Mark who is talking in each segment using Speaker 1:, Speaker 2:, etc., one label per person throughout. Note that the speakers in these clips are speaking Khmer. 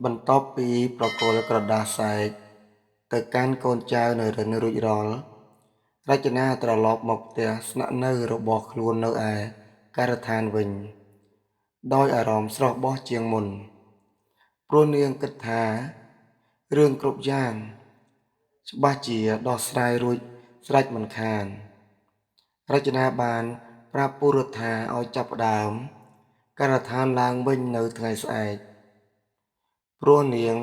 Speaker 1: បន្ទាប់ពីប្រគល់ក្រដាសសែកទៅកាន់កូនចៅនរិន្ទរួចរាល់ រចនាត្រឡប់មកផ្ទះស្នាក់នៅរបស់ខ្លួននៅឯការដ្ឋានវិញ ដោយអារម្មណ៍ស្រស់បោះជាងមុន ព្រោះនាងគិតថារឿងគ្រប់យ៉ាង ច្បាស់ជាដោះស្រាយរួចស្រេចមិនខាន រចនាបានប្រាប់ពូរដ្ឋាឲ្យចាប់ផ្ដើមការដ្ឋានឡើងវិញនៅថ្ងៃស្អែក ព្រោះនាង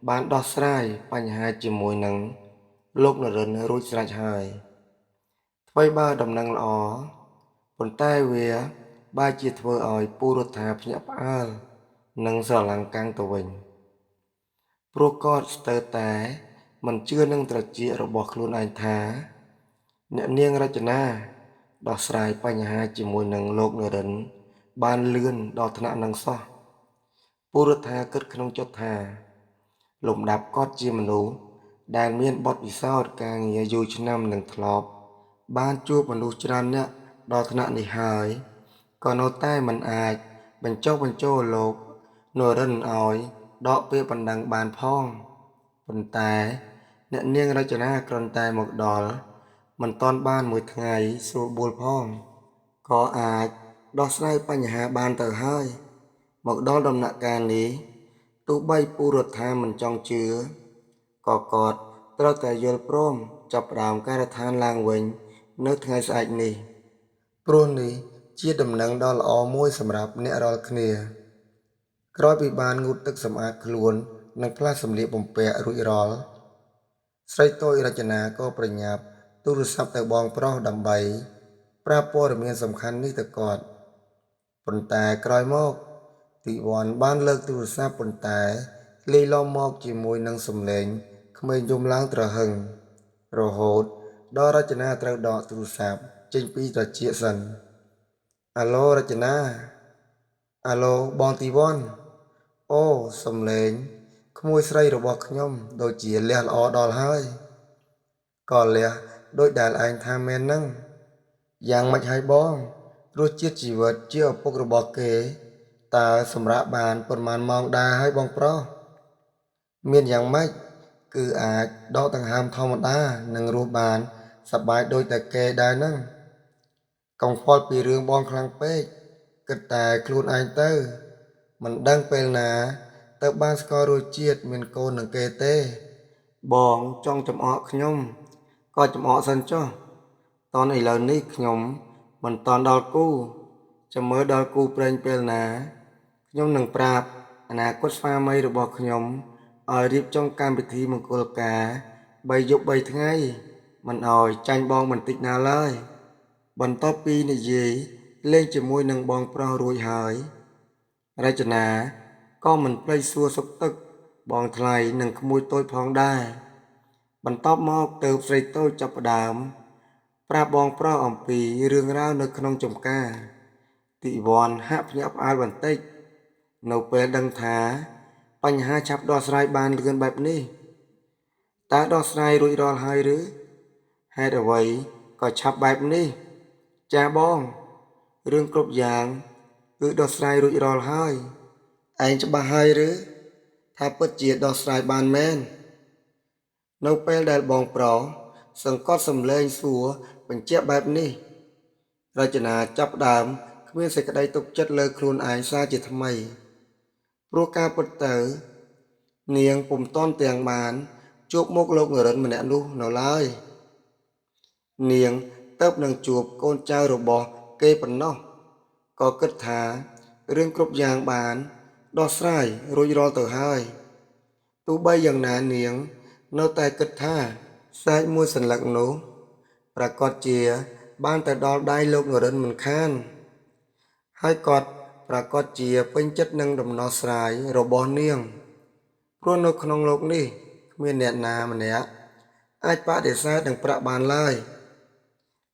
Speaker 1: បានដោះស្រាយបញ្ហាជាមួយនឹងលោកនរិន្ទរួចស្រេចហើយ ថ្វីបើដំណឹងល្អ ប៉ុន្តែវាបែរជាធ្វើឲ្យពូរដ្ឋាភ្ញាក់ផ្អើលនិងស្រឡាំងកាំងទៅវិញ ព្រោះគាត់ស្ទើរតែមិនជឿនឹងត្រចៀករបស់ខ្លួនឯងថា អ្នកនាងរចនាដោះស្រាយបញ្ហាជាមួយនឹងលោកនរិន្ទបានលឿនដល់ថ្នាក់នឹងសោះ ពូរដ្ឋាគិតក្នុងចិត្តថា លំដាប់គាត់ជាមនុស្សដែលមានបទពិសោធន៍ការងារយូរឆ្នាំនិងធ្លាប់បានជួបមនុស្សច្រើននាក់ដល់ថ្នាក់នេះហើយ ក៏នៅតែមិនអាចបញ្ចុះបញ្ចូលលោកនរិន្ទឲ្យដកពាក្យបណ្ដឹងបានផង ប៉ុន្តែអ្នកនាងរចនាគ្រាន់តែមកដល់មិនទាន់បានមួយថ្ងៃស្រួលបួលផង ក៏អាចដោះស្រាយបញ្ហាបានទៅហើយ មកដល់ដំណាក់កាលនេះ ទោះបីពូរដ្ឋាមិនចង់ជឿ ក៏គាត់ត្រូវតែយល់ព្រមចាប់ផ្ដើមការដ្ឋានឡើងវិញនៅថ្ងៃស្អែកនេះ ព្រោះនេះជាដំណឹងដ៏ល្អមួយសម្រាប់អ្នករាល់គ្នា ក្រោយពីបានងូតទឹកសម្អាតខ្លួននិងផ្លាស់សម្លៀកបំពាក់រួចរាល់ ស្រីតូចរចនាក៏ប្រញាប់ទូរស័ព្ទទៅបងប្រុសដើម្បីប្រាប់ព័ត៌មានសំខាន់នេះទៅគាត់ ប៉ុន្តែក្រោយមក ទីវ័នបានលើកទូរស័ព្ទប៉ុន្តែលាយឡំមកជាមួយនឹងសំឡេងក្មេងយំឡើងទ្រហឹង រហូតដល់រចនាត្រូវដកទូរស័ព្ទចេញពីត្រចៀកសិន អាឡូរចនា អាឡូបងទីវ័ន អូសំឡេងក្មួយស្រីរបស់ខ្ញុំដូចជាលះល្អដល់ហើយ ក៏លះដូចដែលឯងថាមែនហ្នឹង យ៉ាងម៉េចហើយបង រសជាតិជីវិតជាឪពុករបស់គេតើសម្រាកបានប៉ុន្មានម៉ោងដែរហើយបងប្រុស មានយ៉ាងម៉េចគឺអាចដកដង្ហើមធម្មតានិងរស់បានសប្បាយដូចតែគេដែរហ្នឹង កុំខ្វល់ពីរឿងបងខ្លាំងពេក គិតតែខ្លួនឯងទៅ មិនដឹងពេលណាទៅបានស្គាល់រសជាតិមានកូននឹងគេទេ បងចង់ចំអកខ្ញុំក៏ចំអកសិនចុះ តនឥឡូវនេះខ្ញុំមិនតន់ដល់គូ ចាំមើលដល់គូព្រេងពេលណា ខ្ញុំនឹងប្រាប់អនាគតស្វាមីរបស់ខ្ញុំឲ្យរៀបចំកម្មវិធីមង្គលការ3យប់3ថ្ងៃមិនឲ្យចាញ់បងបន្តិចណាឡើយ បន្ទាប់ពីនិយាយលេងជាមួយនឹងបងប្រុសរួចហើយ រចនាក៏មិនភ្លេចសួរសុខទុក្ខបងថ្លៃនិងក្មួយតូចផងដែរ បន្ទាប់មកទៅស្រីតូចចាប់ផ្ដើមប្រាប់បងប្រុសអំពីរឿងរ៉ាវនៅក្នុងចំការ ទីវ័នហាក់ភ្ញាក់ផ្អើលបន្តិច នៅពេលដឹងថាបញ្ហាឆាប់ដោះស្រាយបានលឿនបែបនេះ តើដោះស្រាយរួចរាល់ហើយឬ ហេតុអ្វីក៏ឆាប់បែបនេះ ចាបង រឿងគ្រប់យ៉ាងគឺដោះស្រាយរួចរាល់ហើយ ឯងច្បាស់ហើយឬ ថាពិតជាដោះស្រាយបានមែន នៅពេលដែលបងប្រុសសង្កត់សំឡេងសួរបញ្ជាក់បែបនេះ រចនាចាប់ផ្ដើមគ្មានសេចក្តីទុកចិត្តលើខ្លួនឯងសារជាថ្មី ព្រោះការពិតទៅ នាងពុំទាន់ទាំងបានជួបមុខលោកនរិន្ទម្នាក់នោះនៅឡើយ នាងទៅនឹងជួបកូនចៅរបស់គេប៉ុណ្ណោះ ក៏គិតថារឿងគ្រប់យ៉ាងបានដោះស្រាយរួចរាល់ទៅហើយ ទោះបីយ៉ាងណានាងនៅតែគិតថាសាច់មួយសន្លឹកនោះប្រាកដជាបានទៅដល់ដៃលោកនរិន្ទមិនខាន ហើយគាត់ប្រាកដជាពេញចិត្តនឹងដំណោះស្រាយរបស់នាង ព្រោះនៅក្នុងលោកនេះគ្មានអ្នកណាម្នាក់អាចបដិសេធនឹងប្រាក់បានឡើយ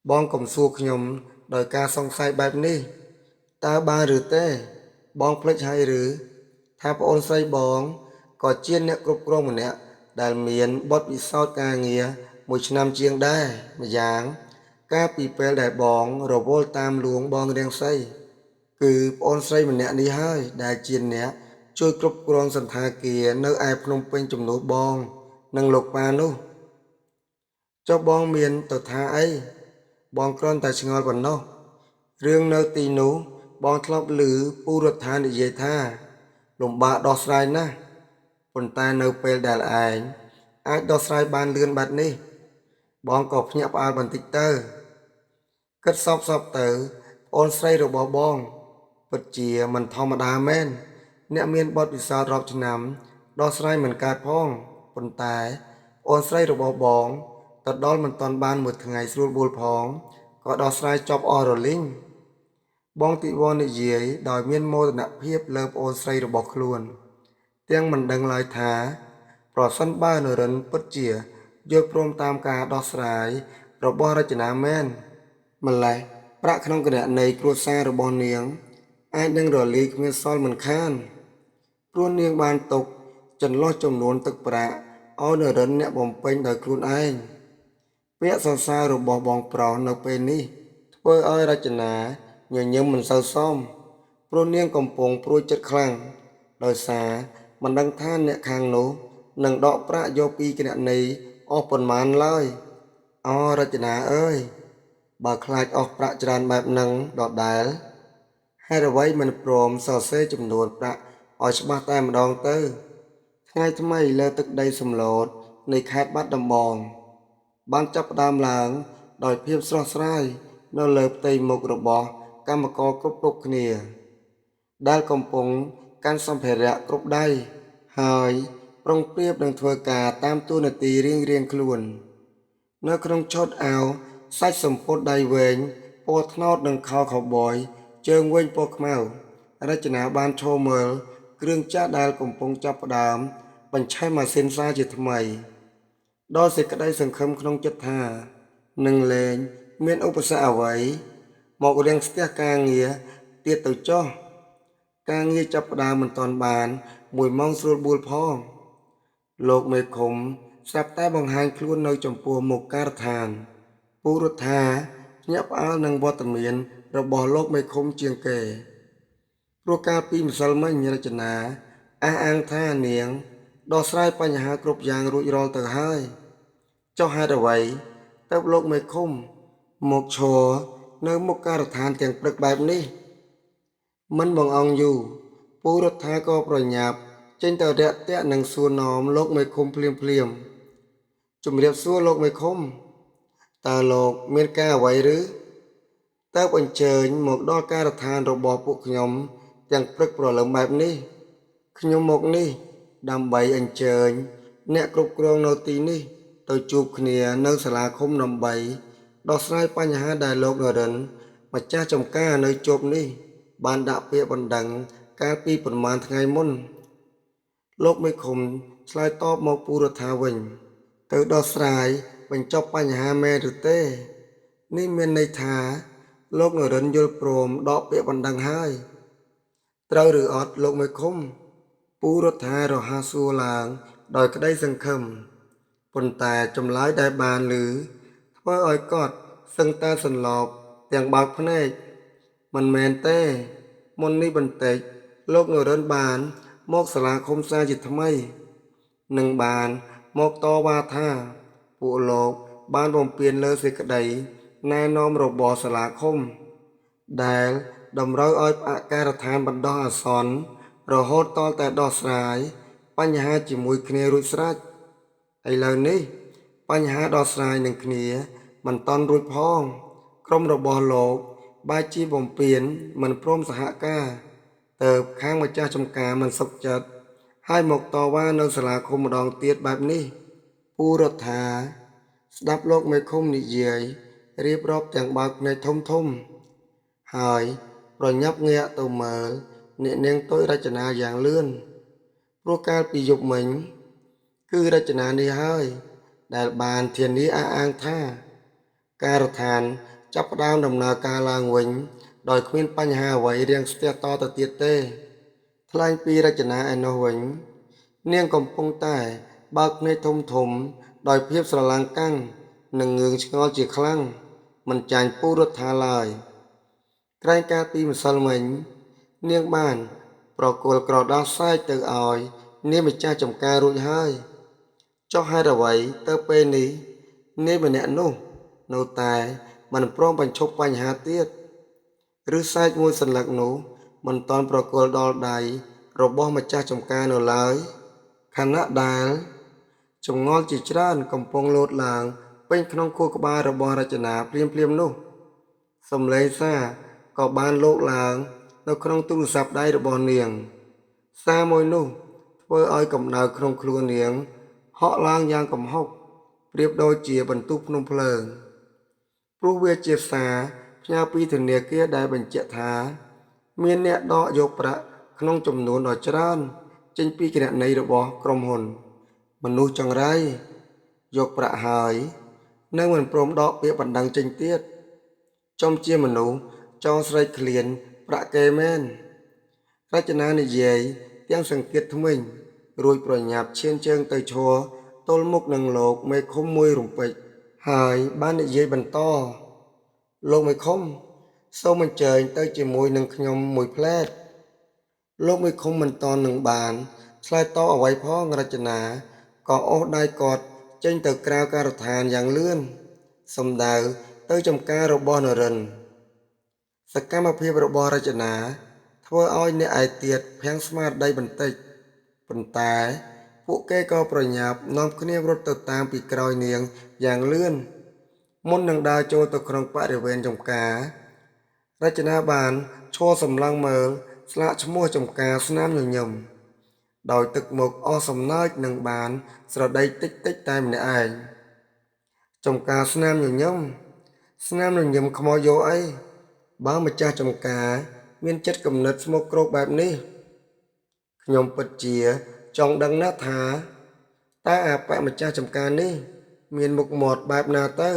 Speaker 1: បងកុំសួរខ្ញុំដោយការសង្ស័យបែបនេះ តើបានឬទេ បងភ្លេចហើយឬ ថាប្អូនស្រីបងក៏ជាអ្នកគ្រប់គ្រងម្នាក់ដែលមានបទពិសោធន៍ការងារមួយឆ្នាំជាងដែរ ម្យ៉ាងកាលពីពេលដែលបងរវល់តាមលួងបងរាំងសី គឺប្អូនស្រីម្នាក់នេះហើយដែលជាអ្នក ជួយគ្រប់គ្រងសណ្ឋាគារនៅឯភ្នំពេញជំនួសបង និងលោកប៉ានោះចុះបងមានទៅថាអីបងគ្រាន់តែឆ្ងល់ប៉ុណ្ណោះរឿងនៅទីនោះបងធ្លាប់ឮពូរដ្ឋានិយាយថាលំបាកដោះស្រាយណាស់ប៉ុន្តែនៅពេលដែលឯងអាចដោះស្រាយបានលឿនបែបនេះបងក៏ភ្ញាក់ផ្អើលបន្តិចទៅគិតសពសពទៅប្អូនស្រីរបស់បងពិតជាមិនធម្មតាមែនអ្នកមានបទពិសោធន៍រាប់ឆ្នាំដោះស្រាយមិនកើតផងប៉ុន្តែប្អូនស្រីរបស់បងទៅដល់មិនទាន់បានមួយថ្ងៃស្រួលបួលផងក៏ដោះស្រាយចប់អស់រលីងបងទិវរនិយាយដោយមានមោទនភាពលើប្អូនស្រីរបស់ខ្លួនទាំងមិនដឹងឡើយថាប្រសិនបើនរិន្ទពិតជាយល់ព្រមតាមការដោះស្រាយរបស់រចនាមែនម្ល៉េះប្រាក់ក្នុងគណនីគ្រួសាររបស់នាងអាចនឹងរលាយគ្មានសល់មិនខានព្រោះនាងបានទុកចន្លោះចំនួនទឹកប្រាក់ឲ្យនរិន្ទអ្នកបំពេញដោយខ្លួនឯងពាក្យសរសើររបស់បងប្រុសនៅពេលនេះធ្វើឲ្យរចនាញញឹមមិនសូវសមព្រោះនាងកំពុងព្រួយចិត្តខ្លាំងដោយសារមិនដឹងថាអ្នកខាងនោះនឹងដកប្រាក់យកពីគណនីអស់ប៉ុន្មានឡើយអូរចនាអើយបើខ្លាចអស់ប្រាក់ច្រើនបែបហ្នឹងដដែលហេតុអ្វីមិនព្រមសរសេរចំនួនប្រាក់ឲ្យច្បាស់តែម្ដងទៅថ្ងៃថ្មីលើទឹកដីសំឡូតនៃខេត្តបាត់ដំបងបានចាប់ផ្ដើមឡើងដោយភាពស្រស់ស្រាយនៅលើផ្ទៃមុខរបស់កម្មករគ្រប់ៗគ្នាដែលកំពុងកាន់សម្ភារៈគ្រប់ដៃហើយប្រុងប្រៀបនឹងធ្វើការតាមតួនាទីរៀងៗខ្លួននៅក្នុងឈុតអាវសាច់សំពត់ដៃវែងពណ៌ត្នោតនិងខោខូវប៊យជើងវែងពណ៌ខ្មៅរចនាបានឈរមើលគ្រឿងចក្រដែលកំពុងចាប់ផ្ដើមបញ្ឆេះម៉ាស៊ីនសារជាថ្មីដល់សេចក្តីសង្ឃឹមក្នុងចិត្តថានឹងលែងមានឧបសគ្គអ្វីមករាំងស្ទះការងារទៀតទៅចុះការងារចាប់ផ្ដើមមិនទាន់បានមួយម៉ោងស្រួលបួលផងលោកមេឃុំស្រាប់តែបង្ហាញខ្លួននៅចំពោះមុខការដ្ឋានពូរដ្ឋាភ្ញាក់ផ្អើលនឹងវត្តមានរបស់លោកមេឃុំជាងគេព្រោះកាលពីម្សិលមិញរចនាអះអាងថានាងដោះស្រាយបញ្ហាគ្រប់យ៉ាងរួចរាល់ទៅហើយចុះហេតុអ្វីទៅលោកមេឃុំមកឈរនៅមុខការដ្ឋានទាំងព្រឹកបែបនេះមិនបង្អង់យូរពូរដ្ឋាក៏ប្រញាប់ចេញទៅរាក់ទាក់នឹងសួរនាំលោកមេឃុំភ្លាមភ្លាមជំរាបសួរលោកមេឃុំតើលោកមានការអ្វីឬតើអញ្ជើញមកដល់ការដ្ឋានរបស់ពួកខ្ញុំទាំងព្រឹកព្រលឹមបែបនេះខ្ញុំមកនេះដើម្បីអញ្ជើញអ្នកគ្រប់គ្រងនៅទីនេះទៅជួបគ្នានៅសាលាឃុំដើម្បីដោះស្រាយបញ្ហាដែលលោកនរិន្ទម្ចាស់ចំការនៅជាប់នេះបានដាក់ពាក្យបណ្ដឹងកាលពីប្រមាណថ្ងៃមុនលោកមេឃុំឆ្លើយតបមកពូរដ្ឋាវិញទៅដោះស្រាយបញ្ចប់បញ្ហាមែនឬទេនេះមានន័យថាលោកនរិន្ទយល់ព្រមដកពាក្យបណ្ដឹងហើយត្រូវឬអត់លោកមេឃុំពូរដ្ឋារហ័សសួរឡើងដោយក្តីសង្ឃឹមប៉ុន្តែចម្លើយដែលបានឮធ្វើឲ្យគាត់សឹងតែសន្លប់ទាំងបើកភ្នែកមិនមែនទេមុននេះបន្តិចលោកនរិន្ទបានមកសាលាឃុំសាជាថ្មីនិងបានមកតវ៉ាថាពួកលោកបានបំពានលើសេចក្តីណែនាំរបស់សាលាឃុំដែលតម្រូវឲ្យផ្អាកការដ្ឋានបណ្ដោះអាសន្នរហូតទាល់តែដោះស្រាយបញ្ហាជាមួយគ្នារួចស្រេចឥឡូវនេះបញ្ហាដោះស្រាយនឹងគ្នាមិនទាន់រួចផងក្រុមរបស់លោកបែរជាបំពានមិនព្រមសហការទៅខាងម្ចាស់ចំការមិនសុខចិត្តហើយមកតវ៉ានៅសាលាឃុំម្ដងទៀតបែបនេះពូរដ្ឋាស្ដាប់លោកមេឃុំនិយាយរៀបរាប់ទាំងបើកភ្នែកធំធំហើយប្រញាប់ងាកទៅមើលអ្នកនាងតូចរចនាយ៉ាងលឿនព្រោះកាលពីយប់មិញគឺរចនានេះហើយដែលបានធានាអះអាងថាការដ្ឋានចាប់ផ្ដើមដំណើរការឡើងវិញដោយគ្មានបញ្ហាអ្វីរាំងស្ទះតទៅទៀតទេថ្លែងពីរចនាឯណោះវិញនាងកំពុងតែបើកភ្នែកធំធំដោយភាពស្រឡាំងកាំងនិងងឿងឆ្ងល់ជាខ្លាំងមិនចាញ់ពូរដ្ឋាឡើយក្រែងកាលពីម្សិលមិញនាងបាន ប្រគល់ក្រដាសសែកទៅឲ្យនាយម្ចាស់ចម្ការរួចហើយ ចុះហេតុអ្វីទៅពេលនេះនាយម្នាក់នោះនៅតែមិនព្រមបញ្ឈប់បញ្ហាទៀត ឬសែកមួយសន្លឹកនោះមិនទាន់ប្រគល់ដល់ដៃរបស់ម្ចាស់ចម្ការនៅឡើយ ខណៈដែលចម្ងល់ជាច្រើនកំពុងលោតឡើងពេញក្នុងខួរក្បាលរបស់រចនាភ្លាមៗនោះ សំឡេងសារក៏បានលោកឡើងនៅក្នុងទូរស័ព្ទដៃរបស់នាង សារមួយនោះធ្វើឲ្យកម្ដៅក្នុងខ្លួននាងហក់ឡើងយ៉ាងគំហុកប្រៀបដូចជាបន្ទុះភ្នំភ្លើង ព្រោះវាជាសារផ្ញើពីធនាគារដែលបញ្ជាក់ថា មានអ្នកដកយកប្រាក់ក្នុងចំនួនដ៏ច្រើនចេញពីគណនីរបស់ក្រុមហ៊ុន មនុស្សចង្រៃយកប្រាក់ហើយនៅមិនព្រមដកពាក្យបណ្ដឹងចេញទៀត ចំជាមនុស្សចង់ស្រែកឃ្លានប្រាក់គេមែន រចនានិយាយទាំងសង្កេតធ្មេញ រួចប្រញាប់ឈានជើងទៅឈរទល់មុខនឹងលោកមេឃុំមួយរំពេច ហើយបាននិយាយបន្ត លោកមេឃុំ សូមអញ្ជើញទៅជាមួយនឹងខ្ញុំមួយភ្លែត លោកមេឃុំមិនទាន់នឹងបានឆ្លើយតបអ្វីផងរចនាក៏អូសដៃគាត់ចេញទៅក្រៅការដ្ឋានយ៉ាងលឿន សំដៅទៅចំការរបស់នរិន សកម្មភាពរបស់រចនាធ្វើឲ្យអ្នកឯទៀតភាំងស្មារតីបន្តិច ប៉ុន្តែពួកគេក៏ប្រញាប់នាំគ្នារត់ទៅតាមពីក្រោយនាងយ៉ាងលឿន មុននឹងដើរចូលទៅក្នុងបរិវេណចំការ រចនាបានឈរសម្លឹងមើលស្លាកឈ្មោះចំការស្នាមញញឹម ដោយទឹកមុខអស់សំណើចនឹងបានស្រដីតិចៗតែម្នាក់ឯង ចំការស្នាមញញឹម ស្នាមញញឹមខ្មោចយកអី បើម្ចាស់ចំការមានចិត្តគំនិតស្មោកគ្រោកបែបនេះ ខ្ញុំពិតជាចង់ដឹងណាស់ថាតើអាប៉ម្ចាស់ចំការនេះមានមុខមាត់បែបណាទៅ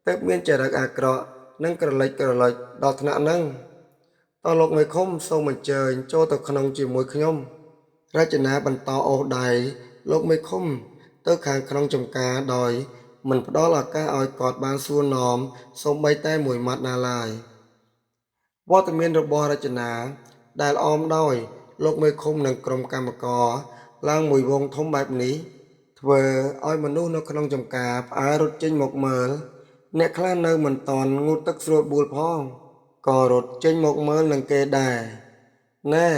Speaker 1: ទើបមានចរិតអាក្រក់និងក្រឡេចក្រឡុចដល់ថ្នាក់ហ្នឹង តោះលោកមេឃុំសូមអញ្ជើញចូលទៅក្នុងជាមួយខ្ញុំ រចនាបន្តអូសដៃលោកមេឃុំទៅខាងក្នុងចំការដោយមិនផ្ដល់ឱកាសឲ្យគាត់បានសួរនាំសូម្បីតែមួយម៉ាត់ណាឡើយ វត្តមានរបស់រចនាដែលអមដោយលោកមេឃុំនិងក្រុមកម្មករឡើងមួយវងធំបែបនេះ ធ្វើឲ្យមនុស្សនៅក្នុងចំការផ្អើលរត់ចេញមកមើល អ្នកខ្លះនៅមិនទាន់ងូតទឹកស្រួលបួលផង ក៏រត់ចេញមកមើលនឹងគេដែរ ណែ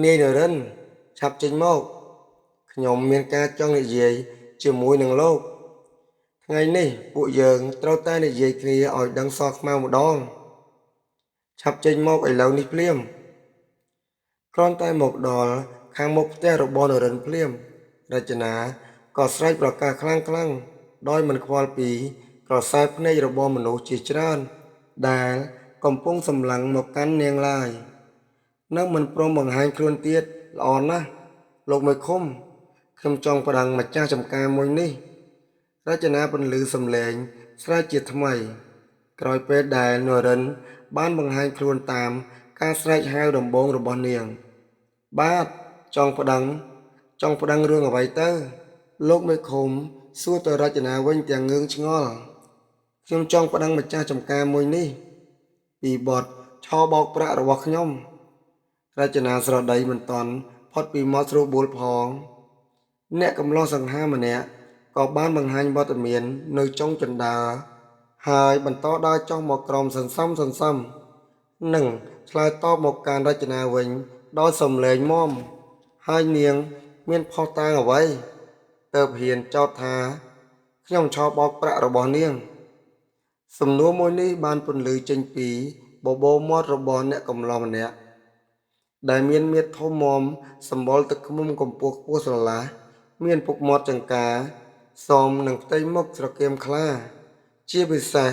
Speaker 1: នាយនរិនឆាប់ចេញមក ខ្ញុំមានការចង់និយាយជាមួយនឹងលោក ថ្ងៃនេះពួកយើងត្រូវតែនិយាយគ្នាឲ្យដឹងសខ្មៅម្ដង ឆាប់ចេញមកឥឡូវនេះភ្លាម គ្រាន់តែមកដល់ខាងមុខផ្ទះរបស់នរិនភ្លាម រចនាក៏ស្រែកប្រកាសខ្លាំងៗដោយមិនខ្វល់ពីក្រសែភ្នែករបស់មនុស្សជាច្រើនដែលកំពុងសម្លឹងមកកាន់នាងឡើយ នៅមិនព្រមបង្ហាញខ្លួនទៀតល្អណាស់ លោកមេឃុំ ខ្ញុំចង់ប្តឹងម្ចាស់ចំការមួយនេះ រចនាពន្លឺសំឡេងស្រែកជាថ្មី ក្រោយពេលដែលនរិនបានបង្ហាញខ្លួនតាមការស្រែកហៅដំបូងរបស់នាង បាទចង់ប្តឹង ចង់ប្តឹងរឿងអ្វីទៅ លោកមេឃុំសួរទៅរចនាវិញទាំងងឿងឆ្ងល់ ខ្ញុំចង់ប្តឹងម្ចាស់ចំការមួយនេះ ពីបទឆបោកប្រាក់របស់ខ្ញុំ រចនាស្រដីមិនទាន់ផុតពីមាត់ស្រួលបួលផង អ្នកកំឡោះសង្ហាម្នាក់ក៏បានបង្ហាញវត្តមាននៅចុងជណ្ដើរ ហើយបន្តដើរចុះមកក្រោមសន្សំសន្សំ និងឆ្លើយតបមកការរចនាវិញដោយសំឡេងមាំ ហើយនាងមានភស្តុតាងអ្វី ទើបហ៊ានចោទថាខ្ញុំឆបោកប្រាក់របស់នាង សំណួរមួយនេះបានពន្លឺចេញពីបបោមាត់របស់អ្នកកំឡោះម្នាក់ ដែលមានមាឌធំមាំសម្បុរទឹកឃ្មុំកម្ពស់ខ្ពស់ស្រឡះ មានពុកមាត់ចង្ការសមនឹងផ្ទៃមុខស្រគៀមខ្លា ជាពិសេស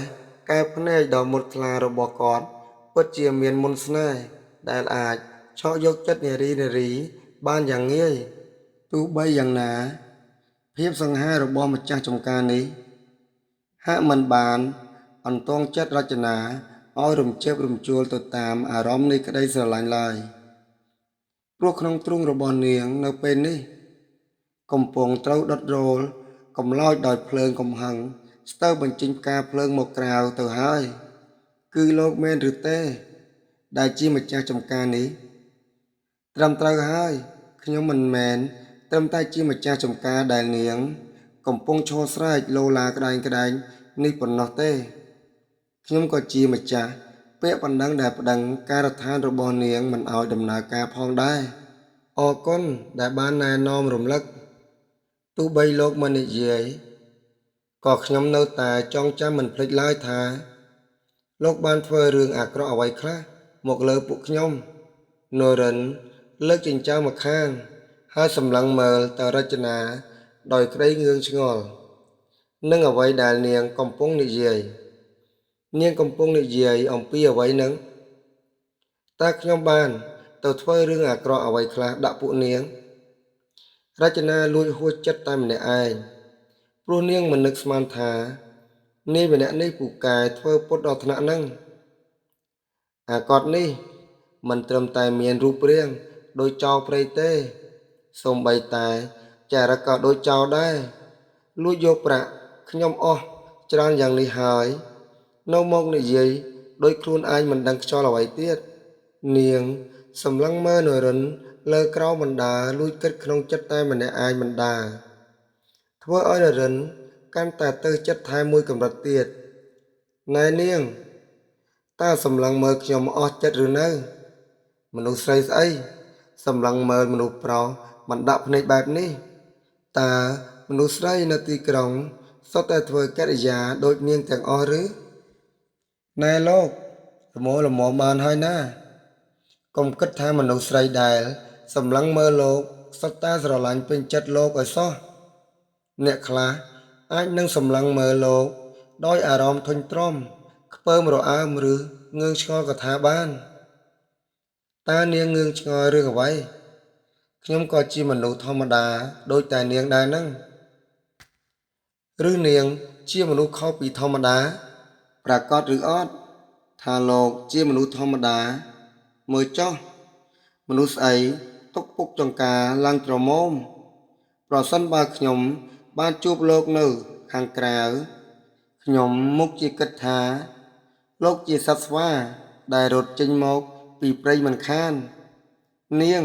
Speaker 1: កែវភ្នែកដ៏មុតថ្លារបស់គាត់ពិតជាមានមន្តស្នេហ៍ដែលអាចឆក់យកចិត្តនារីនារីបានយ៉ាងងាយ ទោះបីយ៉ាងណា ភាពសង្ហារបស់ម្ចាស់ចំការនេះហាក់មិនបានអន្ទងចិត្តរចនាឲ្យរំជើបរំជួលទៅតាមអារម្មណ៍នៃក្តីស្រឡាញ់ឡើយ ព្រោះក្នុងទ្រូងរបស់នាងនៅពេលនេះ កំពុងត្រូវដុតរោលកម្លោចដោយភ្លើងកំហឹងស្ទើរបញ្ចេញផ្កាភ្លើងមកក្រៅទៅហើយ គឺលោកមែនឬទេ ដែលជាម្ចាស់ចំការនេះ ត្រឹមត្រូវហើយខ្ញុំមិនមែនត្រឹមតែជាម្ចាស់ចម្ការដែលនាង កំពុងឈរស្រែកឡូឡាក្តែងៗនេះប៉ុណ្ណោះទេខ្ញុំក៏ជាម្ចាស់ពាក្យបណ្ដឹងដែលប្តឹងការដ្ឋានរបស់នាងមិនឲ្យដំណើរការផងដែរអរគុណដែលបានណែនាំរំលឹកទោះបីលោកមិននិយាយក៏ខ្ញុំនៅតែចងចាំមិនភ្លេចឡើយថាលោកបានធ្វើរឿងអាក្រក់អ្វីខ្លះមកលើពួកខ្ញុំនរិនលើកចិញ្ចើមម្ខាងហើយសម្លឹងមើលទៅរចនាដោយក្តីងឿងឆ្ងល់នឹងអ្វីដែលនាងកំពុងនិយាយនាងកំពុងនិយាយអំពីអ្វីនឹងតើខ្ញុំបានទៅធ្វើរឿងអាក្រក់អ្វីខ្លះដាក់ពួកនាងរចនាលួចហួសចិត្តតែម្នាក់ឯងព្រោះនាងមិននឹកស្មានថានាយម្នាក់នេះពូកែធ្វើពុតដល់ថ្នាក់ហ្នឹងអាកតនេះមិនត្រឹមតែមានរូបរាងដូចចោរព្រៃទេសូម្បីតែចរិតក៏ដូចចោរដែរលួចយកប្រាក់ខ្ញុំអស់ច្រើនយ៉ាងនេះហើយនៅមកនិយាយដោយខ្លួនឯងមិនដឹងខ្យល់អ្វីទៀតនាងសម្លឹងមើលនរិនលើក្រោមបណ្ដាលួចគិតក្នុងចិត្តតែម្នាក់ឯងបណ្ដាធ្វើឲ្យនរិនកាន់តែទៅចិត្តថែមមួយកម្រិតទៀតណែនាងតើសម្លឹងមើលខ្ញុំអស់ចិត្តឬនៅមនុស្សស្រីស្អីសម្លឹងមើលមនុស្សប្រុសមិនដាក់ភ្នែកបែបនេះតើមនុស្សស្រីនៅទីក្រុងសុទ្ធតែធ្វើកិរិយាដូចនាងទាំងអស់ឬណែលោកល្មមល្មមបានហើយណាកុំគិតថាមនុស្សស្រីដែលសម្លឹងមើលលោកសុទ្ធតែស្រឡាញ់ពេញចិត្តលោកឲ្យសោះអ្នកខ្លះអាចនឹងសម្លឹងមើលលោកដោយអារម្មណ៍ធុញទ្រាន់ខ្ពើមរអើមឬងឿងឆ្ងល់ក៏ថាបានតើនាងងឿងឆ្ងល់រឿងអ្វីខ្ញុំក៏ជាមនុស្សធម្មតាដូចតែនាងដែរហ្នឹងឬនាងជាមនុស្សខុសពីធម្មតាប្រាកដឬអត់ថាលោកជាមនុស្សធម្មតាមើលចុះមនុស្សស្អីទុកពុកចង្ការឡើងក្រមុំប្រសិនបើខ្ញុំបានជួបលោកនៅខាងក្រៅខ្ញុំមុខជាគិតថាលោកជាសត្វស្វាដែលរត់ចេញមកពីព្រៃមិនខាននាង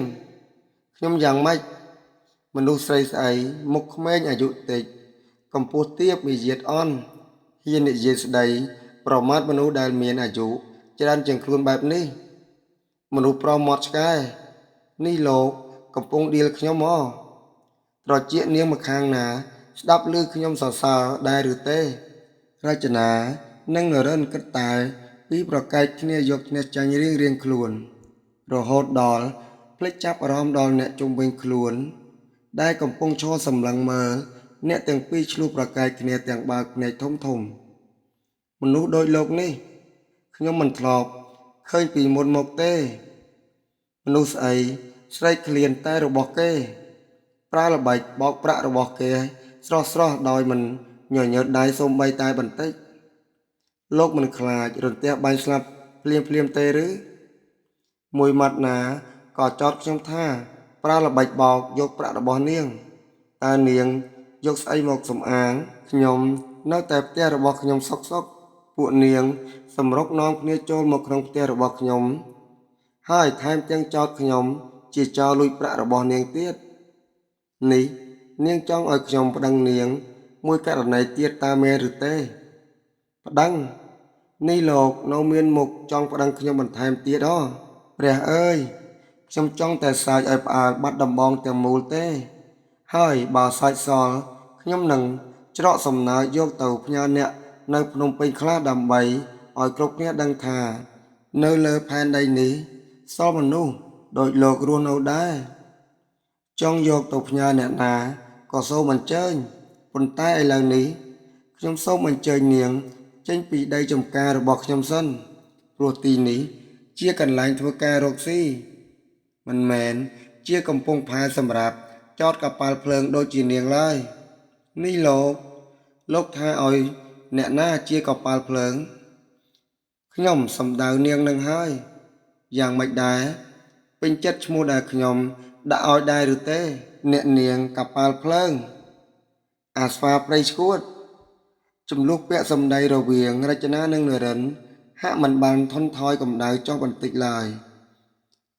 Speaker 1: ខ្ញុំយ៉ាងម៉េចមនុស្សស្រីស្អីមុខក្មេងអាយុតិចកម្ពស់ទាបមាយាទអន់ហ៊ាននិយាយស្ដីប្រមាថមនុស្សដែលមានអាយុច្រើនជាងខ្លួនបែបនេះមនុស្សប្រុសមាត់ឆ្កែនេះលោកកំពុងដៀលខ្ញុំហ៎ត្រចៀកនាងម្ខាងណាស្ដាប់ឮខ្ញុំសរសើរដែរឬទេរចនានិងនរិនគិតតែពីប្រកែកគ្នាយកឈ្នះចាញ់រៀងៗខ្លួនរហូតដល់ភ្លេចចាប់អារម្មណ៍ដល់អ្នកជុំវិញខ្លួនដែលកំពុងឈរសម្លឹងមើលអ្នកទាំងពីរឆ្លោះប្រកែកគ្នាទាំងបើកភ្នែកធំៗមនុស្សដូចលោកនេះខ្ញុំមិនធ្លាប់ឃើញពីមុនមកទេមនុស្សស្អីស្រែកឃ្លានតែរបស់គេប្រើល្បិចបោកប្រាក់របស់គេស្រស់ៗដោយមិនញញើតដៃសូម្បីតែបន្តិចលោកមិនខ្លាចរន្ទះបាញ់ស្លាប់ភ្លាមៗទេឬមួយម៉ាត់ណាក៏ចោទខ្ញុំថាប្រើល្បិចបោកយកប្រាក់របស់នាងតើនាងយកស្អីមកសំអាងខ្ញុំនៅតែផ្ទះរបស់ខ្ញុំសុកៗពួកនាងសម្រុកនាំគ្នាចូលមកក្នុងផ្ទះរបស់ខ្ញុំហើយថែមទាំងចោទខ្ញុំជាចោរលួចប្រាក់របស់នាងទៀតនេះនាងចង់ឲ្យខ្ញុំប្តឹងនាងមួយករណីទៀតតើមែនឬទេប្តឹងនេះលោកនៅមានមុខចង់ប្តឹងខ្ញុំបន្ថែមទៀតហ៎ព្រះអើយខ្ញុំចង់តែសើចឲ្យផ្អើលបាត់ដំបងទាំងមូលទេហើយបើសើចសល់ខ្ញុំនឹងច្រកសំណើយកទៅផ្ញើអ្នកនៅភ្នំពេញខ្លះដើម្បីឲ្យគ្រប់គ្នាដឹងថានៅលើផែនដីនេះសល់មនុស្សដូចលោករស់នៅដែរចង់យកទៅផ្ញើអ្នកណាក៏សូមអញ្ជើញប៉ុន្តែឥឡូវនេះខ្ញុំសូមអញ្ជើញនាងចេញពីដីចំការរបស់ខ្ញុំសិនព្រោះទីនេះជាកន្លែងធ្វើការរកស៊ីមិនមែនជាកំពង់ផែសម្រាប់ចតកប៉ាល់ភ្លើងដូចជានាងឡើយនេះលោកថាឲ្យអ្នកណាជាកប៉ាល់ភ្លើងខ្ញុំសំដៅនាងនឹងហើយយ៉ាងម៉េចដែរពេញចិត្តឈ្មោះដែលខ្ញុំដាក់ឲ្យដែរឬទេអ្នកនាងកប៉ាល់ភ្លើងអាស្វាព្រៃឈួតចំនួនពាក្យសម្ដីរវាងរចនានិងនរិនហាក់មិនបានថនថយកម្ដៅចុះបន្តិចឡើយ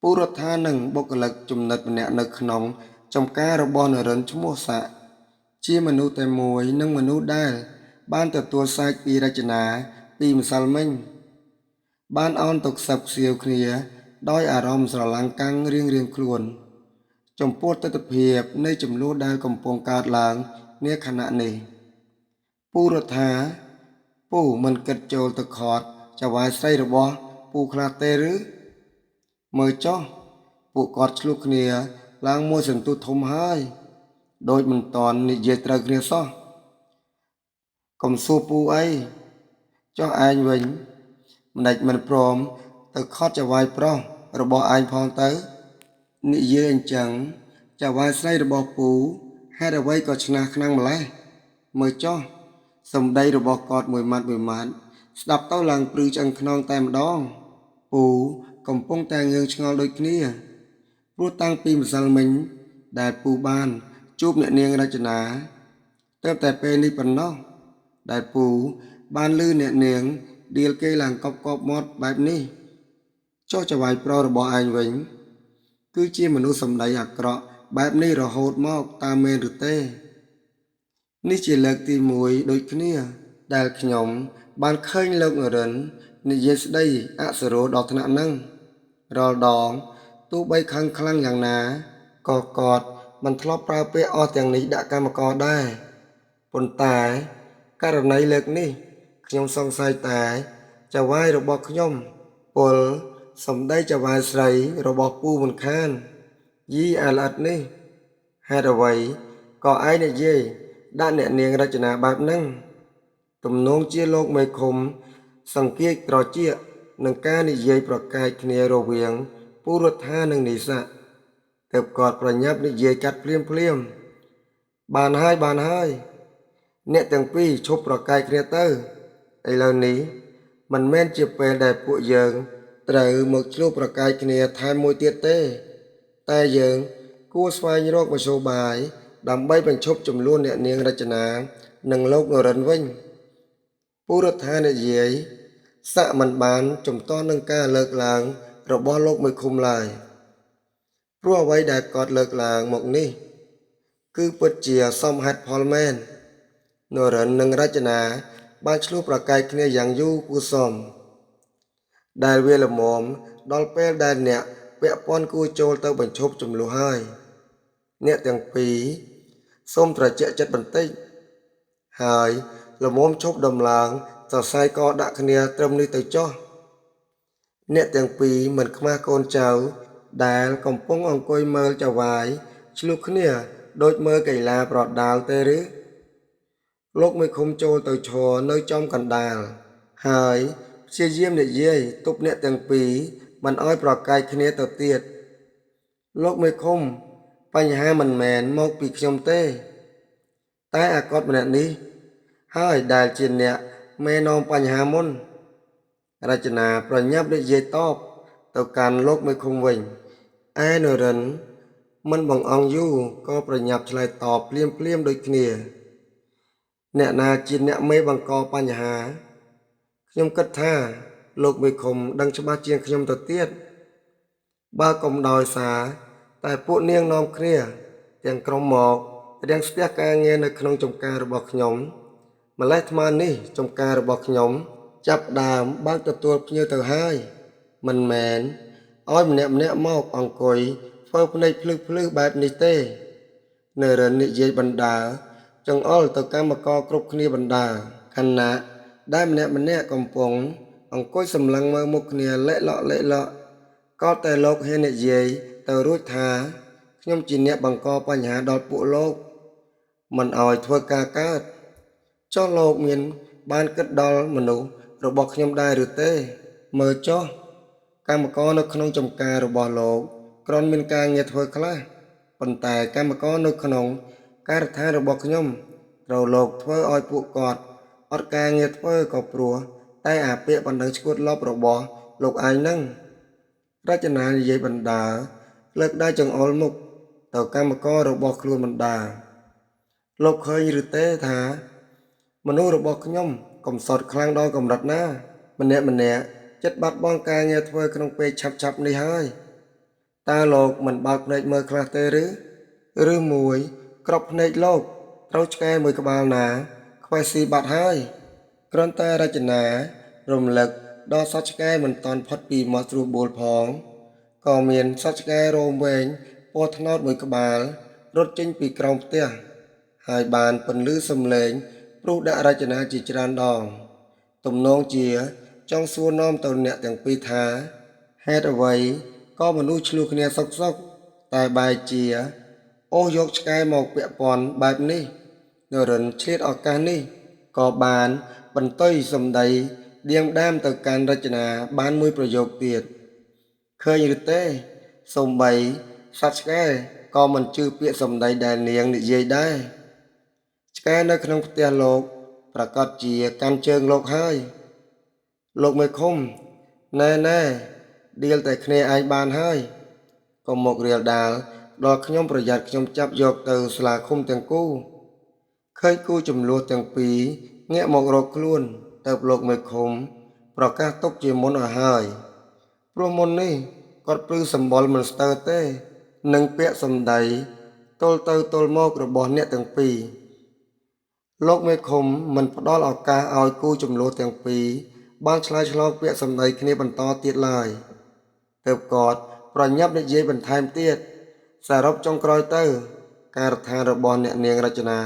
Speaker 1: ព រដ្ឋានិងបុគ្គលិកចំណិតម្នាក់នៅក្នុងចំការរបស់នរិន្ទឈ្មោះស័ក្តិជាមនុស្សតែមួយនិងមនុស្សដែលបានទទួលសាច់ពីរចនាពីម្សិលមិញបានអោនទៅខ្សឹបខ្សៀវគ្នាដោយអារម្មណ៍ស្រឡាំងកាំងរៀងៗខ្លួនចំពោះទិដ្ឋភាពនៃចំនួនដែលកំពុងកើតឡើងនាខណៈនេះពូរដ្ឋាពូមិនគិតចូលទៅខត់ចៅហ្វាយស្រីរបស់ពូខ្លះទេឬមើលចុះពួកគាត់ឆ្លោះគ្នាឡើងមួយសន្ទុះធំហើយដោយមិនតន់និយាយត្រូវគ្នាសោះកុំសួរពូអីចុះឯងវិញម្ដេចមិនព្រមទៅខត់ចៅហ្វាយប្រុសរបស់ឯងផងទៅនិយាយអញ្ចឹងចៅហ្វាយស្រីរបស់ពូហេតុអ្វីក៏ឆ្នះខ្លាំងម្ល៉េះមើលចុះសម្ដីរបស់គាត់មួយម៉ាត់មួយម៉ាត់ស្ដាប់ទៅឡើងព្រឺឆ្អឹងខ្នងតែម្ដងពូកំពុងតែងឿងឆ្ងល់ដូចគ្នាព្រោះតាំងពីម្សិលមិញដែលពូបានជួបអ្នកនាងរចនាទើបតែពេលនេះប៉ុណ្ណោះដែលពូបានលឺអ្នកនាងដៀលគេឡើងកប់កប់មាត់បែបនេះចុះចៅហ្វាយប្រុសរបស់ឯងវិញគឺជាមនុស្សសម្ដីអាក្រក់បែបនេះរហូតមកតើមែនឬទេនេះជាលើកទី1ដូចគ្នាដែលខ្ញុំបានឃើញលោកនរិន្ទនិយាយស្ដីអសុរោះដល់ថ្នាក់ហ្នឹងរាល់ដងទោះបីខឹងខ្លាំងយ៉ាងណាក៏គាត់មិនធ្លាប់ប្រើពាក្យអស់ទាំងនេះដាក់កម្មករដែរប៉ុន្តែករណីលើកនេះខ្ញុំសង្ស័យតែចៅហ្វាយរបស់ខ្ញុំពលសម្ដីចៅហ្វាយស្រីរបស់ពូមិនខានយីអាល្អិតនេះហេតុអ្វីក៏ឯងនិយាយដាក់អ្នកនាងរចនាបែបហ្នឹងទំនងជាលោកមេឃុំសង្កៀកត្រចៀកនឹងការនិយាយប្រកែកគ្នារវាងពូរដ្ឋានិងនីស័កទើបគាត់ប្រញាប់និយាយកាត់ភ្លាមភ្លាមបានហើយបានហើយអ្នកទាំងពីរឈប់ប្រកែកគ្នាទៅឥឡូវនេះមិនមែនជាពេលដែលពួកយើងត្រូវមកឆ្លោះប្រកែកគ្នាថែមមួយទៀតទេតែយើងគួរស្វែងរកមធ្យោបាយដើម្បីបញ្ឈប់ចំនួនអ្នកនាងរចនានិងលោកនរិន្ទវិញពូរដ្ឋានិយាយស័កមិនបានជំទាស់នឹងការលើកឡើងរបស់លោកមេឃុំឡើយព្រោះអ្វីដែលគាត់លើកឡើងមកនេះគឺពិតជាសមហេតុផលមែននរិន្ទនិងរចនាបានឆ្លោះប្រកែកគ្នាយ៉ាងយូរគួរសមដែលវាល្មមដល់ពេលដែលអ្នកពាក់ព័ន្ធគួរចូលទៅបញ្ឈប់ចំនួនហើយអ្នកទាំងពីរសូមត្រជាក់ចិត្តបន្តិចហើយល្មមឈប់ដំឡើងសរសៃកដាក់គ្នាត្រឹមនេះទៅចុះអ្នកទាំងពីរមិនខ្មាស់កូនចៅដែលកំពុងអង្គុយមើលចៅហ្វាយឆ្លោះគ្នាដូចមើលកីឡាប្រដាល់ទេឬលោកមេឃុំចូលទៅឈរនៅចំកណ្ដាលហើយព្យាយាមនិយាយទប់អ្នកទាំងពីរមិនឲ្យប្រកែកគ្នាទៅទៀតលោកមេឃុំបញ្ហាមិនមែនមកពីខ្ញុំទេតែអាកតម្នាក់នេះហើយដែលជាអ្នកមេនាំបញ្ហាមុនរចនាប្រញាប់និយាយតបទៅកាន់លោកមេឃុំវិញឯនរិន្ទមិនបង្អង់យូរក៏ប្រញាប់ឆ្លើយតបភ្លាមភ្លាមដូចគ្នាអ្នកណាជាអ្នកមេបង្កបញ្ហាខ្ញុំគិតថាលោកមេឃុំដឹងច្បាស់ជាងខ្ញុំទៅទៀតបើកុំដោយសារតែពួកនាងនាំគ្នាទាំងក្រុមមករាំងស្ទះការងារនៅក្នុងចំការរបស់ខ្ញុំម្លេះថ្មនេះចំការរបស់ខ្ញុំចាប់ដើមបើកទទួលភ្ញៀវទៅហើយមិនមែនឲ្យម្នាក់ម្នាក់មកអង្គុយធ្វើភ្នែកភ្លឺភ្លឺបែបនេះទេនរិន្ទនិយាយបណ្ដាចង្អុលទៅកម្មករគ្រប់គ្នាបណ្ដាខណៈដែលម្នាក់ម្នាក់កំពុងអង្គុយសម្លឹងមើលមុខគ្នាលេក់លក់លេក់លក់ក៏តែលោកហ៊ាននិយាយទៅរួចថាខ្ញុំជាអ្នកបង្កបញ្ហាដល់ពួកលោកមិនឲ្យធ្វើការកើតចុះលោកមានបានគិតដល់មនុស្សរបស់ខ្ញុំដែរឬទេមើលចុះកម្មករនៅក្នុងចំការរបស់លោកគ្រាន់មានការងារធ្វើខ្លះប៉ុន្តែកម្មករនៅក្នុងការដ្ឋានរបស់ខ្ញុំត្រូវលោកធ្វើឲ្យពួកគាត់អត់ការងារធ្វើក៏ព្រោះតែអាពាក្យបណ្ដឹងឈួតលប់របស់លោកឯងនឹងរចនានិយាយបណ្ដាលើកដៃចង្អុលមុខទៅកម្មកររបស់ខ្លួនបណ្ដាលោកឃើញឬទេថាមនុស្សរបស់ខ្ញុំកំសត់ខ្លាំងដល់កម្រិតណាម្នាក់ម្នាក់ចិត្តបាត់បង់ការងារធ្វើក្នុងពេលឆាប់ៗនេះហើយ តើលោកមិនបើកភ្នែកមើលខ្លះទេឬឬមួយក្របភ្នែកលោកត្រូវឆ្កែមួយក្បាលណាខ្វេះស៊ីបាត់ហើយគ្រាន់តែរចនារំលឹកដល់សត្វឆ្កែមិនទាន់ផុតពីមាត់ស្រួលបួលផងក៏មានសត្វឆ្កែរោមវែងពណ៌ត្នោតមួយក្បាលរត់ចេញពីក្រោមផ្ទះហើយបានពន្លឺសំឡេងព្រុសដាក់រចនាជាច្រើនដងទំនងជាចង់សួរនាំទៅអ្នកទាំងពីរថាហេតុអ្វីក៏មនុស្សឈ្លោះគ្នាសុកៗតែបែរជាអូសយកឆ្កែមកពាក់ព័ន្ធបែបនេះនរិនឆ្លៀតឱកាសនេះក៏បានបន្ទុយសម្ដីដៀមដាមទៅកាន់រចនាបានមួយប្រយោគទៀតឃើញឬទេសូម្បីសត្វឆ្កែក៏មិនជឿពាក្យសម្ដីដែលនាងនិយាយដែរឆ្កែនៅក្នុងផ្ទះលោកប្រកាសជាកាន់ជើងលោកហើយលោកមេឃុំណែណែដៀលតែគ្នាឯងបានហើយកុំមករៀលដាលដល់ខ្ញុំប្រយ័ត្នខ្ញុំចាប់យកទៅសាលាឃុំទាំងគូឃើញគូចំនួនទាំងពីរងាកមករកខ្លួនទៅលោកមេឃុំប្រកាសទុកជាមុនឲ្យហើយព្រោះមុននេះគាត់ព្រឺសម្បុរមិនស្ទើរទេនឹងពាក្យសម្ដីទល់ទៅទល់មករបស់អ្នកទាំងពីរលោកមេឃុំមិនផ្ដល់ឱកាសឲ្យគូចំនួនទាំងពីរបានឆ្លើយឆ្លងពាក្យសម្ដីគ្នាបន្តទៀតឡើយទើបគាត់ប្រញាប់និយាយបន្ថែមទៀតសរុបចុងក្រោយទៅការដ្ឋានរបស់អ្នកនាងរចនា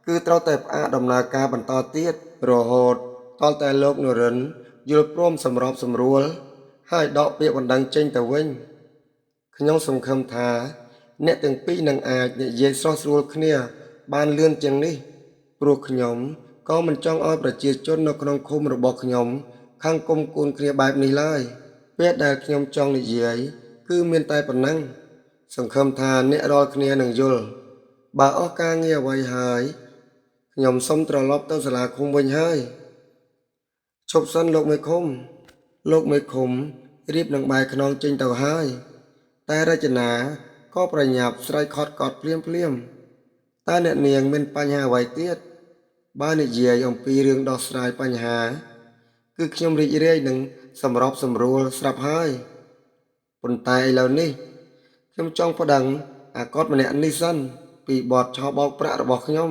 Speaker 1: គឺត្រូវតែផ្អាកដំណើរការបន្តទៀតរហូតទាល់តែលោកនរិនយល់ព្រមសម្របសម្រួលហើយដកពាក្យបណ្ដឹងចេញទៅវិញខ្ញុំសង្ឃឹមថាអ្នកទាំងពីរនឹងអាចនិយាយស្រស់ស្រួលគ្នាបានលឿនជាងនេះព្រោះខ្ញុំក៏មិនចង់ឲ្យប្រជាជននៅក្នុងឃុំរបស់ខ្ញុំខឹងគុំគួនគ្នាបែបនេះឡើយពាក្យដែលខ្ញុំចង់និយាយគឺមានតែប៉ុណ្ណឹងសង្ឃឹមថាអ្នករាល់គ្នានឹងយល់បើអស់ការងារអ្វីហើយខ្ញុំសូមត្រឡប់ទៅសាលាឃុំវិញហើយឈប់សិនលោកមេឃុំលោកមេឃុំរៀបនឹងបែរខ្នងចេញទៅហើយតែរចនាក៏ប្រញាប់ស្រែកខត់កត់ភ្លាមភ្លាមតើអ្នកនាងមានបញ្ហាអ្វីទៀតបើនិយាយអំពីរឿងដោះស្រាយបញ្ហាគឺខ្ញុំរីករាយនឹងសម្របសម្រួលស្រាប់ហើយប៉ុន្តែឥឡូវនេះខ្ញុំចង់ប្តឹងអាកតម្នាក់នេះសិនពីបទឆោបោកប្រាក់របស់ខ្ញុំ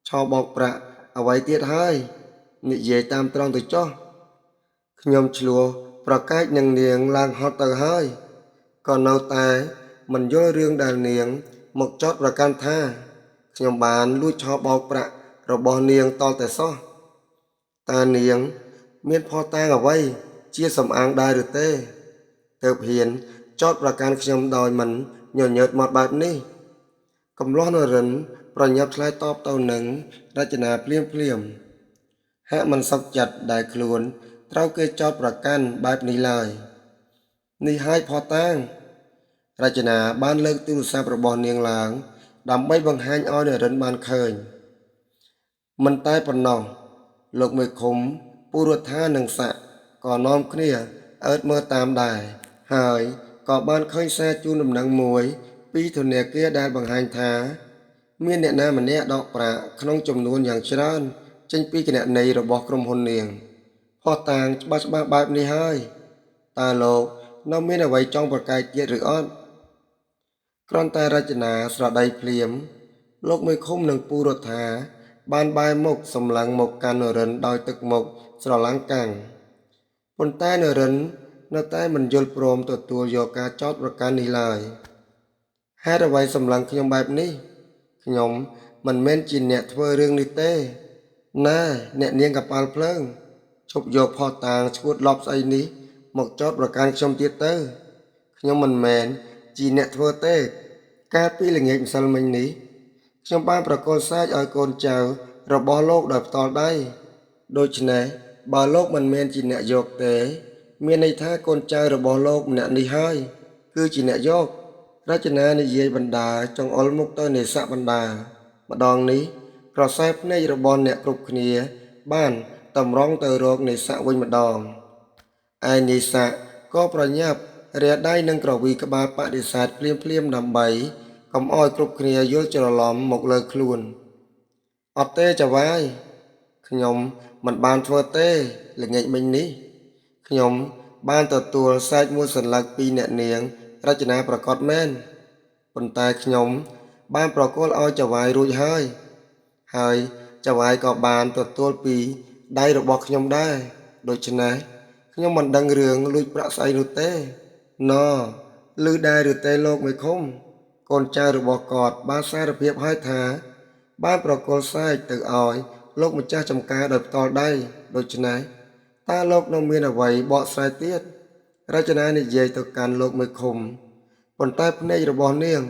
Speaker 1: ឆោបោកប្រាក់អ្វីទៀតហើយនិយាយតាមត្រង់ទៅចុះខ្ញុំឆ្លោះប្រកែកនឹងនាងឡើងហត់ទៅហើយក៏នៅតែមិនយល់រឿងដែលនាងមកចោទប្រកាន់ថាខ្ញុំបានលួចឆោបោកប្រាក់របស់នាងតល់តែសោះតើនាងមានភស្តុតាងអ្វីជាសំអាងដែរឬទេទើបហ៊ានចោទប្រកាន់ខ្ញុំដោយមិនញញើតមាត់បែបនេះកំលោះនរិនប្រញាប់ឆ្លើយតបទៅនឹងរចនាភ្លាមភ្លាមហាក់មិនសុខចិត្តដែលខ្លួនត្រូវគេចោទប្រកាន់បែបនេះឡើយនេះហើយភស្តុតាងរចនាបានលើកទូរស័ព្ទរបស់នាងឡើងដើម្បីបង្ហាញឲ្យនរិនបានឃើញមិនតែប៉ុណ្ណោះលោកមេឃុំពូរដ្ឋានិងស័កក៏នាំគ្នាអើតមើលតាមដែរហើយក៏បានឃើញសារជូនដំណឹងមួយពីធនាគារដែលបង្ហាញថាមានអ្នកណាម្នាក់ដកប្រាក់ក្នុងចំនួនយ៉ាងច្រើនចេញពីគណនីរបស់ក្រុមហ៊ុននាងភស្តុតាងច្បាស់ៗបែបនេះហើយតើលោកនៅមានអ្វីចង់ប្រកែកទៀតឬអត់គ្រាន់តែរចនាស្រដីភ្លាមលោកមេឃុំនិងពូរដ្ឋាបានបែរមុខសម្លឹងមកកាន់នរិនដោយទឹកមុខស្រឡាំងកាំងប៉ុន្តែនរិននៅតែមិនយល់ព្រមទទួលយកការចោទប្រកាន់នេះឡើយហេតុអ្វីសម្លឹងខ្ញុំបែបនេះខ្ញុំមិនមែនជាអ្នកធ្វើរឿងនេះទេណែអ្នកនាងកប៉ាល់ភ្លើងឈប់យកភស្តុតាងឈួតលប់ស្អីនេះមកចោទប្រកាន់ខ្ញុំទៀតទៅខ្ញុំមិនមែនជាអ្នកធ្វើទេកាលពីល្ងាចម្សិលមិញនេះខ្ញុំបានប្រគល់សាច់ឲ្យកូនចៅរបស់លោកដោយផ្ទាល់ដៃដូច្នេះបើលោកមិនមែនជាអ្នកយកទេមានន័យថាកូនចៅរបស់លោកម្នាក់នេះហើយគឺជាអ្នកយករចនានិយាយបណ្ដាចង្អុលមុខទៅនេស័កបណ្ដាម្ដងនេះក្រសែភ្នែករបស់អ្នកគ្រប់គ្នាបានតម្រង់ទៅរកនេស័កវិញម្ដងឯនេស័កក៏ប្រញាប់រាដៃនឹងក្រវីក្បាលបដិសេធភ្លាមៗដើម្បីកុំឲ្យគ្រប់គ្នាយល់ច្រឡំមកលើខ្លួនអត់ទេចៅហ្វាយខ្ញុំមិនបានធ្វើទេល្ងាចមិញនេះខ្ញុំបានទទួលសាច់មួយសន្លឹកពីអ្នកនាង រចនាប្រាកដមែនប៉ុន្តែខ្ញុំបានប្រគល់ឲ្យចៅហ្វាយរួចហើយហើយចៅហ្វាយក៏បានទទួលពីដៃរបស់ខ្ញុំដែរដូច្នេះខ្ញុំមិនដឹងរឿងលួចប្រាក់ស្អីនោះទេណឮដែរឬទេលោកមេឃុំកូនចៅរបស់គាត់បានសារភាពហើយថាបានប្រគល់សែកទៅឲ្យលោកម្ចាស់ចំការដោយផ្ទាល់ដៃដូច្នេះតើលោកនៅមានអ្វីបកស្រាយទៀតរចនានិយាយទៅកាន់លោកមេឃុំប៉ុន្តែភ្នែករបស់នាង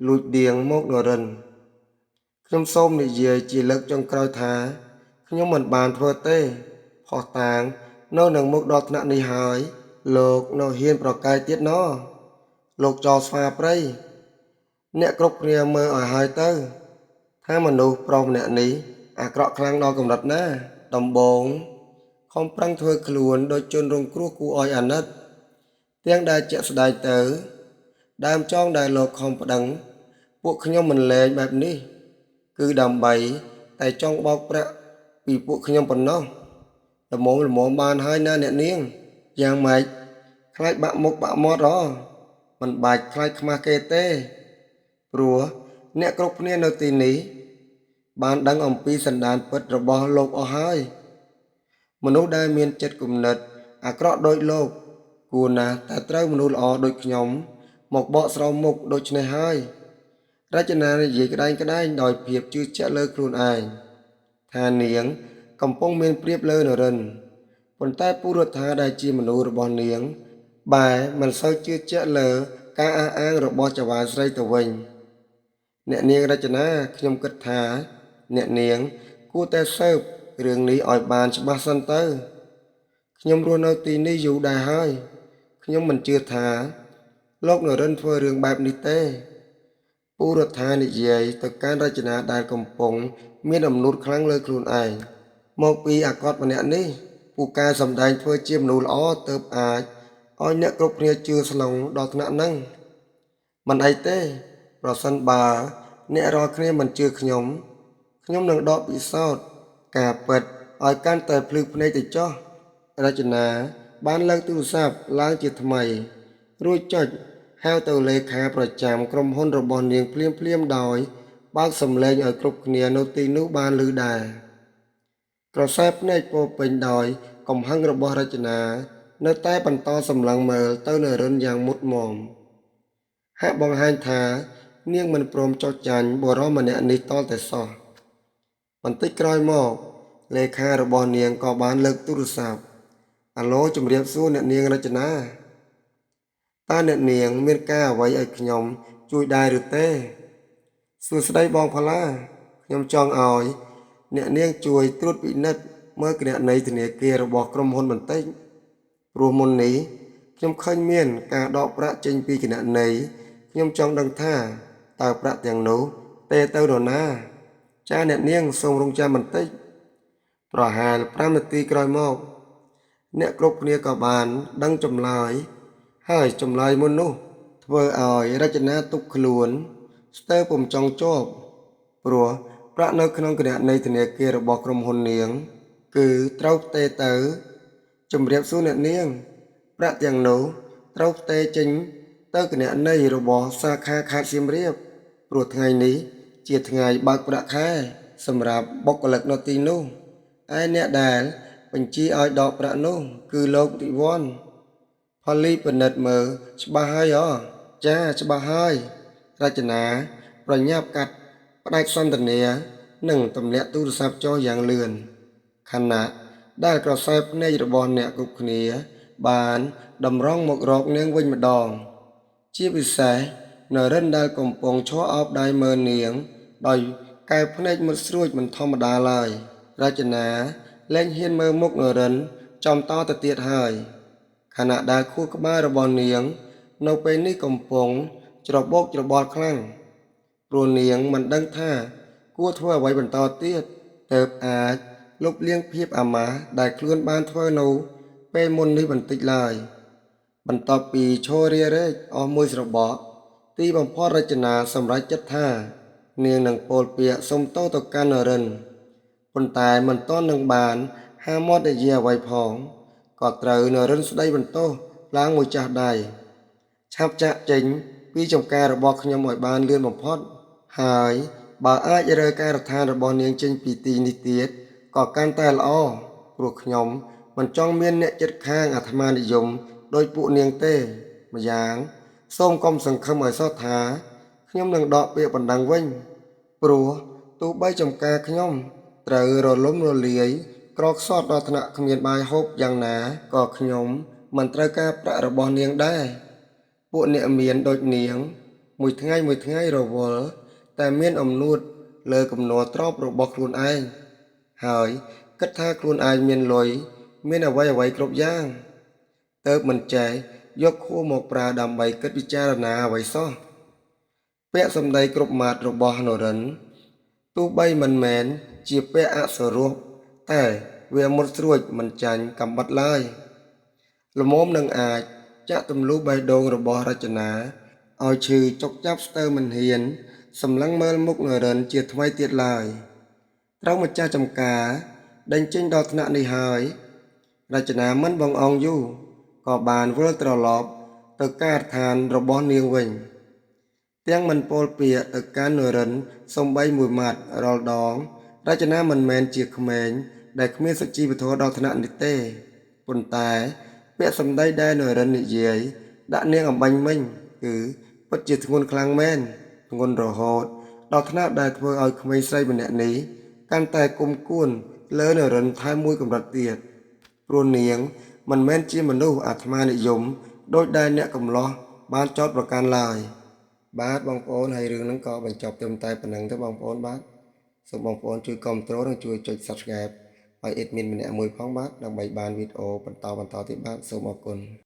Speaker 1: លួចដៀងមកនរិនខ្ញុំសូមនិយាយជាលើកចុងក្រោយថាខ្ញុំមិនបានធ្វើទេភស្តុតាងនៅនឹងមុខដល់ថ្នាក់នេះហើយលោកនៅហ៊ានប្រកែកទៀតណលោកចោលស្វាព្រៃអ្នកគ្រប់គ្នាមើលឲ្យហើយទៅថាមនុស្សប្រុសម្នាក់នេះអាក្រក់ខ្លាំងដល់កម្រិតណាដំបងខំប្រឹងធ្វើខ្លួនដូចជនរងគ្រោះគួរឲ្យអាណិតទាំងដែលជាក់ស្ដែងទៅដើមចងដែលលោកខំប្តឹងពួកខ្ញុំមិនលែងបែបនេះគឺដើម្បីតែចង់បោកប្រាក់ពីពួកខ្ញុំប៉ុណ្ណោះល្មមល្មមបានហើយណាអ្នកនាងយ៉ាងម៉េចខ្លាចបាក់មុខបាក់មាត់ហ៎មិនបាច់ខ្លាចខ្មាស់គេទេព្រោះអ្នកគ្រប់គ្នានៅទីនេះបានដឹងអំពីសន្តានពិតរបស់លោកអស់ហើយមនុស្សដែលមានចិត្តគំនិតអាក្រក់ដូចលោកគួរណាស់តែត្រូវមនុស្សល្អដូចខ្ញុំមកបកស្រោមមុខដូច្នេះហើយរចនានិយាយក្តែងក្តែងដោយភាពជឿជាក់លើខ្លួនឯងថានាងកំពុងមានប្រៀបលើនរិនប៉ុន្តែពូរដ្ឋាដែលជាមនុស្សរបស់នាងបែរមិនសូវជឿជាក់លើការអះអាងរបស់ចៅហ្វាយស្រីទៅវិញអ្នកនាងរចនាខ្ញុំគិតថាអ្នកនាងគួរតែស៊ើបរឿងនេះឲ្យបានច្បាស់សិនទៅខ្ញុំរស់នៅទីនេះយូរដែរហើយខ្ញុំមិនជឿថាលោកនរិនធ្វើរឿងបែបនេះទេពូរដ្ឋានិយាយទៅកាន់រចនាដែលកំពុងមានអំនួតខ្លាំងលើខ្លួនឯងមកពីអាកតម្នាក់នេះពូកែសម្ដែងធ្វើជាមនុស្សល្អទៅអាចឲ្យអ្នកគ្រប់គ្នាជឿស្លងដល់ថ្នាក់ហ្នឹងមិនអីទេប្រសិនបើអ្នករាល់គ្នាមិនជឿខ្ញុំខ្ញុំនឹងដកពិសោធន៍ការពិតឲ្យកាន់តែភ្លឺភ្នែកទៅចុះរចនាបានលើកទូរស័ព្ទឡើងជាថ្មីរួចចុចហៅទៅលេខាប្រចាំក្រុមហ៊ុនរបស់នាងភ្លាមៗដោយបើកសំឡេងឲ្យគ្រប់គ្នានៅទីនោះបានឮដែរក្រសែភ្នែកពោពេញដោយកំហឹងរបស់រចនានៅតែបន្តសម្លឹងមើលទៅនរិនយ៉ាងមុតមមហាក់បង្ហាញថានាងមិនព្រមចុះចាញ់បុរសម្នាក់នេះតតែសោះបន្តិចក្រោយមកលេខារបស់នាងក៏បានលើកទូរស័ព្ទអាឡូជំរាបសួរអ្នកនាងរចនាតើអ្នកនាងមានការអ្វីឲ្យខ្ញុំជួយដែរឬទេសួស្តីបងផល្លាខ្ញុំចង់ឲ្យអ្នកនាងជួយត្រួតពិនិត្យមើលគណនីធនាគាររបស់ក្រុមហ៊ុនបន្តិចព្រោះមុននេះខ្ញុំឃើញមានការដកប្រាក់ចេញពីគណនីខ្ញុំចង់ដឹងថាតើប្រាក់ទាំងនោះទេទៅនរណាចាអ្នកនាងសូមរងចាំបន្តិចប្រហែល5នាទីក្រោយមកអ្នកគ្រប់គ្នាក៏បានដឹងចម្លើយហើយចម្លើយមុននោះធ្វើឲ្យរចនាទុកខ្លួនស្ទើរពុំចង់ជាប់ព្រោះប្រាក់នៅក្នុងគណនីធនាគាររបស់ក្រុមហ៊ុននាងគឺត្រូវផ្ទេរទៅជំរាបសួរអ្នកនាងប្រាក់ទាំងនោះត្រូវផ្ទេរចេញទៅគណនីរបស់សាខាខេត្តសៀមរាបព្រោះថ្ងៃនេះជាថ្ងៃបើកប្រាក់ខែសម្រាប់បុគ្គលិកនៅទីនោះឯអ្នកដែលបញ្ជាឲ្យដកប្រាក់នោះគឺលោកនិវន្តផលីពិនិត្យមើលច្បាស់ហើយអចាច្បាស់ហើយរចនាប្រញាប់កាត់ផ្ដាច់សន្ទនានិងទម្លាក់ទូរស័ព្ទចុះយ៉ាងលឿនខណៈដែលក្រសែភ្នែករបស់អ្នកគ្រប់គ្នាបានតម្រង់មករកនាងវិញម្ដងជាពិសេសនរិនដែលកំពុងឈរអោបដៃមើលនាងដោយកែភ្នែកមុតស្រួចមិនធម្មតាឡើយរចនាលែងហ៊ានមើលមុខនរិនចំតទៅទៀតហើយខណៈដែលខួរក្បាលរបស់នាងនៅពេលនេះកំពុងច្របូកច្របល់ខ្លាំងព្រោះនាងមិនដឹងថាគួរធ្វើអ្វីបន្តទៀតទើបអាចលុបលាងភាពអាម៉ាស់ដែលខ្លួនបានធ្វើនៅពេលមុននេះបន្តិចឡើយបន្ទាប់ពីឈររារែកអស់មួយស្របក់ទីបំផុតរចនាសម្រេចចិត្តថានាងនឹងពោលពាក្យសុំទោសទៅកាន់នរិនប៉ុន្តែមិនទាន់នឹងបានហាមាត់និយាយអ្វីផងក៏ត្រូវនរិនស្ដីបន្ទោសឡើងមួយចាស់ដៃ ឆាប់ចាកចេញពីចម្ការរបស់ខ្ញុំឲ្យបានលឿនបំផុត ហើយបើអាចរើការដ្ឋានរបស់នាងចេញពីទីនេះទៀតក៏កាន់តែល្អ ព្រោះខ្ញុំមិនចង់មានអ្នកជិតខាងអាត្មានិយមដូចពួកនាងទេ ម្យ៉ាងសូមកុំសង្ឃឹមឲ្យសោះថាខ្ញុំនឹងដកពាក្យបណ្ដឹងវិញ ព្រោះទោះបីចម្ការខ្ញុំត្រូវរលំរលាយក្រខ្សត់ដល់ថ្នាក់គ្មានបាយហូបយ៉ាងណាក៏ខ្ញុំមិនត្រូវការប្រាក់របស់នាងដែរ ពួកអ្នកមានដូចនាង មួយថ្ងៃមួយថ្ងៃរវល់តែមានអំនួតលើគំនរទ្រព្យរបស់ខ្លួនឯង ហើយគិតថាខ្លួនឯងមានលុយមានអ្វីអ្វីគ្រប់យ៉ាង ទើបមិនចេះយកខួរមកប្រើដើម្បីគិតពិចារណាអ្វីសោះ ពាក្យសម្ដីគ្រប់ម៉ាត់របស់នរិន ទោះបីមិនមែនជាពាក្យអសុរោះតែវាមុតស្រួចមិនចាញ់កំបិតឡើយ ល្មមនឹងអាចចាក់ទម្លុះបេះដូងរបស់រចនាឲ្យឈឺចុកចាប់ស្ទើរមិនហ៊ានសម្លឹងមើលមុខនរិនជាថ្មីទៀតឡើយ ត្រូវម្ចាស់ចម្ការដេញចេញដល់ថ្នាក់នេះហើយ រចនាមិនបង្អង់យូរក៏បានវិលត្រឡប់ទៅការដ្ឋានរបស់នាងវិញ ទាំងមិនពោលពាក្យទៅកាន់នរិនសំបីមួយម៉ាត់រាល់ដង រចនាមិនមែនជាក្មេងដែលគ្មានសុជីវធម៌ដល់ថ្នាក់នេះទេ ប៉ុន្តែពាក្យសម្ដីដែលនរិននិយាយដាក់នាងអំបញ្ញមិញគឺពិតជាធ្ងន់ខ្លាំងមែន ធ្ងន់រហូតដល់ថ្នាក់ដែលធ្វើឲ្យក្មេងស្រីម្នាក់នេះកាន់តែគុំគួនលើនរិនថែមមួយកម្រិតទៀត ព្រោះនាងមិនមែនជាមនុស្សអាត្មានិយមដូចដែលអ្នកកំឡោះបានចោទប្រកាន់ឡើយ បាទបងប្អូនហើយរឿងហ្នឹងក៏បញ្ចប់ត្រឹមតែប៉ុណ្្នឹងទៅបងប្អូនបាទសូមបងប្អូនជួយគាំទ្រនិងជួយចុច Subscribe ឲ្យ admin ម្នាក់មួយផងបាទដើម្បីបានវីដេអូបន្តបន្តទៀតបាទសូមអរគុណ។